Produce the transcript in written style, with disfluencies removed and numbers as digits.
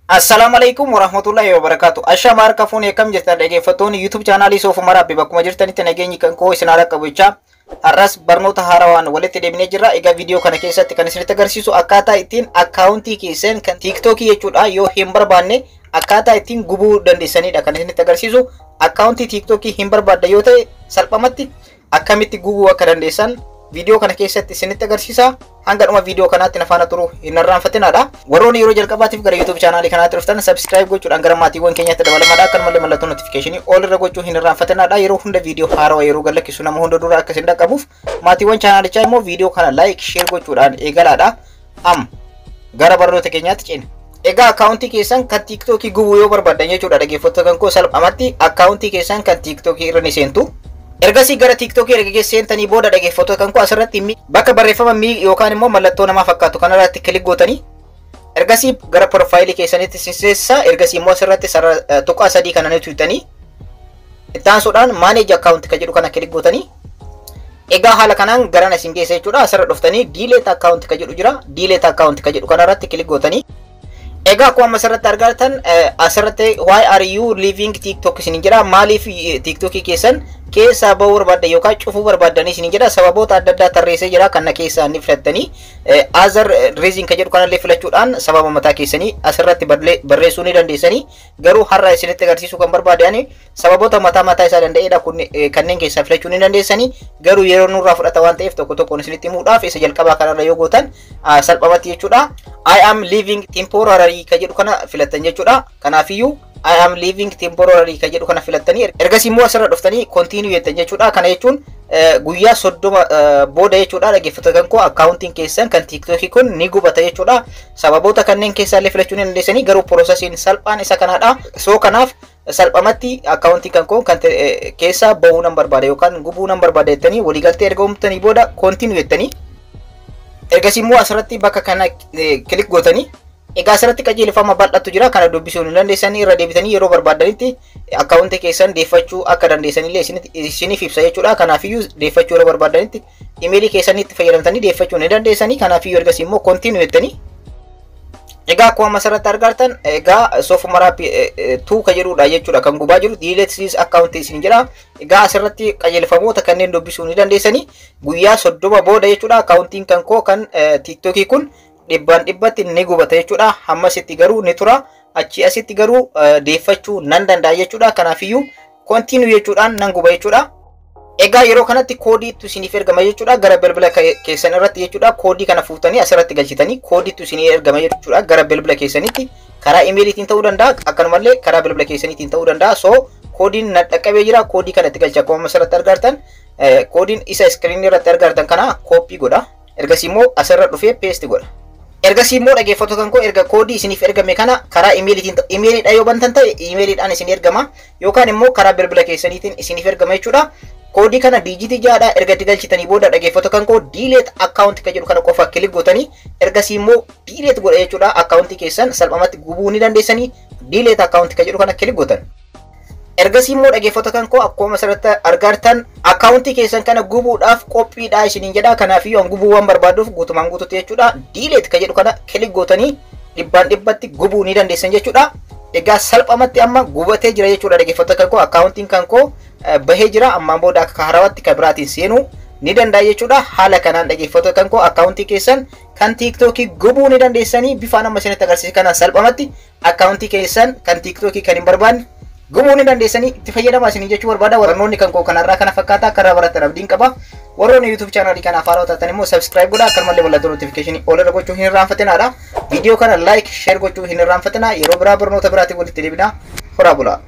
Assalaamu alaikum warahmatullahi wabarakatuh. Ashamaa harka fuunee, akkam jirtan dhaggeeffattoonni YouTube chaanaalii Soofumar Abbi? Bakkuma jirtanitti nageenyi kan koo isin haa qabu jechaa, har'as barnoota haarawaan walitti deebinee jirra. Egaa viidiyoo kana keessatti kan isinitti agarsiisu akkaataa ittiin akkaawuntii keessan kan TikTokii jechuudha yoo hin barbaanne akkaataa ittiin gubuu dandeessanidha kan isinitti agarsiisu. Akkaawuntii TikTokii hin barbaadda yoo ta'e salphumatti akkamitti gubuu akka dandeessan viidiyoo kana keessatti isinitti agarsiisa. Hanga dhuma viidiyoo kanaatti na faana turuu hin irraanfatinaadha. Warroonni yeroo jalqabaatiif gara YouTube chaanaalii kanaatti dhuftan subscribe gochuudhaan gara maatiiwwan keenyaatti dabalamaadha. Akkanumallee mallattoo notification all irra gochuu hin irraanfatinaadha. Yeroo hunda viidiyoo haarawaa yeroo gadlakkisu nama hunda dura akka isin dhaqqabuuf, maatiiwwan chaanaalichaa immoo viidiyoo kana like, share gochuudhaan eegalaadha. Am gara barnoota keenyaatti ceena. Egaa akkaawuntii keessan kan TikTokii gubuu yoo barbaaddan jechuudha, dhaggeeffattoota kan koo, salphumatti akkaawuntii keessan kan TikTokii irra ni seentu. Ergasii gara TikTokii erga seentanii booda, dhaggeeffattoota kan koo, asirratti bakka barreeffama me yookaan immoo mallattoo namaa fakkaatu kanarratti click gootanii ergasii gara profaayilii keessanitti seensa. Ergasii immoo asirratti sarara tuqaa sadii kana ni tuqxanii, itti aansuudhaan manage account kan jedhu kana click gootanii, egaa haala kanaan garana isin geessa jechuudha. Asirra dhuftanii delete account kan jedhu jira. Delete account kan jedhu kanarratti click gootanii, egaa akkuma asirratti argatan asirratti "Why are you leaving TikTok?" isin jedha. Maaliif TikTokii keessan keessaa bahuu barbaaddan yookaan cufuu barbaaddan isin jedha. Sababoota adda addaa tarreessee jira. Kana keessaa ni filattanii, other reason kan jedhu kanallee filachuudhaan sababa mataa keessanii asirratti barreessuu ni dandeessanii. Garuu har'a isinitti agarsiisuu kan barbaadan sababoota mataa mataa isaa danda'edha. Kun kanneen keessaa filachuu ni dandeessanii, garuu yeroo nurraa fudhata waan ta'eef tokko tokkoon isinitti himuudhaaf isa jalqabaa kanarra yoo gootan salphumatti jechuudha. "I am leaving temporarily" kan jedhu kana filattan jechuudha. Kanaafiyyuu "I am leaving temporarily" kan jedhu kana filattanii, ergasii immoo asirra dhuftanii continue jettan jechuudha. Kana jechuun guyyaa 30 booda jechuudha, dhaggeeffattoota koo, akkaawuntiin keessan kan TikTokii kun ni gubata jechuudha. Sababoota kanneen keessaa illee filachuu ni dandeessanii, garuu processiin salphaan isa kanaadha. So kanaaf salphamatti akkaawuntii kan koo kan keessaa bahuu nan barbaada yookaan gubuu nan barbaada jettanii waliigaltee erga uumtanii booda continue jettanii, ergasii immoo asirratti bakka kana click gootanii, egaa asirratti qajeelfama bal'atu jira. Kana dubbisuu ni dandeessanii, irra deebitanii yeroo barbaadanitti akkaawuntii keessan deeffachuu akka dandeessanillee isiniif ibsa jechuudha. Kanaafiyyuu deeffachuu yeroo barbaadanitti imeelii keessanitti fayyadamtanii deeffachuu ni dandeessanii. Kanaafiyyuu ergasii immoo continue jettanii, egaa akkuma asirratti argartan, egaa Soofumar App 2 ka jedhudha jechuudha kan gubaa jiru. "Delete this account" isin jedha. Egaa asirratti qajeelfamoota kanneen dubbisuu ni dandeessanii. Guyyaa 30 booda jechuudha akkaawuntiin kan koo kan TikTokii kun dhibbaan dhibbatti ni gubata jechuudha. Hammasitti garuu ni tura. Achi asitti garuu deeffachuu nan danda'a jechuudha. Kanaafiyyuu continue jechuudhaan nan guba jechuudha. Egaa yeroo kanatti koodiitu isiniif ergama jechuudha. Gara bilbila keessan irratti jechuudha. Koodii kana fuutanii asirratti galchitanii koodiitu isinii ergama jechuudha. Gara bilbila keessanitti karaa imeeliitiin ta'uu danda'a. Akkanumallee karaa bilbila keessaniitiin ta'uu danda'a. So koodiin na dhaqqabee jira. Koodii kana itti galcha. Akkuma asirratti argartan koodiin isa iskiriinii irratti argartan kana copy godha. Ergasii immoo asirra dhufee paste godha. Ergasii immoo, dhaggeeffattoota koo, erga koodii isiniif ergame kana karaa imeeliitiin, imeeliidhaan yoo bantan ta'e imeeliidhaan isin ergama, yookaan immoo karaa bilbila keessaniitiin isiniif ergama jechuudha. Koodii kana diijitii ja'adha. Erga itti galchitanii booda, dhaggeeffattoota kan koo, delete account kan jedhu kana qofa click gootanii, ergasii immoo delete godha jechuudha. Akkaawuntii keessan salphumatti gubuu ni dandeessanii. Delete account kan jedhu kana click gootan. Ergasii immoo, dhaggeeffattoota kan koo, akkuma asirratti argartan akkaawuntii keessan kana gubuudhaaf qophiidha isiniin jedha. Kanaafiyyuu an gubuu waan barbaaduuf guutumaan guututti jechuudha delete kan jedhu kana click gootanii dhibbaan dhibbatti gubuu ni dandeessan jechuudha. Egaa salphumatti amma gubatee jira jechuudha, dhaggeeffattoota kan koo. Akkaawuntiin kan koo bahee jira. Ammaan booda akka haarawaatti kan biraatiin seenuu ni danda'a jechuudha. Haala kanaan, dhaggeeffattoota kan koo, akkaawuntii keessan kan TikTokii gubuu ni dandeessanii. Bifaan amma isinitti agarsiise kanaan salphumatti akkaawuntii keessan kan TikTokii kan hin barbaanne gubuu ni dandeessanii. Itti fayyadamaa isinii jechuu barbaada. Barnoonni kan koo kanarraa kana fakkaata. Akka irraa barattan abdiin qaba. Warroonni YouTube chaanaalii kanaaf haarawaa taatan immoo subscribe godhaa, akkanumallee mallattoo notification all irra gochuu hin irraanfatinaadha. Viidiyoo kana like, share gochuu hin irraanfatinaa. Yeroo biraa barnoota biraatiin walitti deebinaa. Horaa bulaa.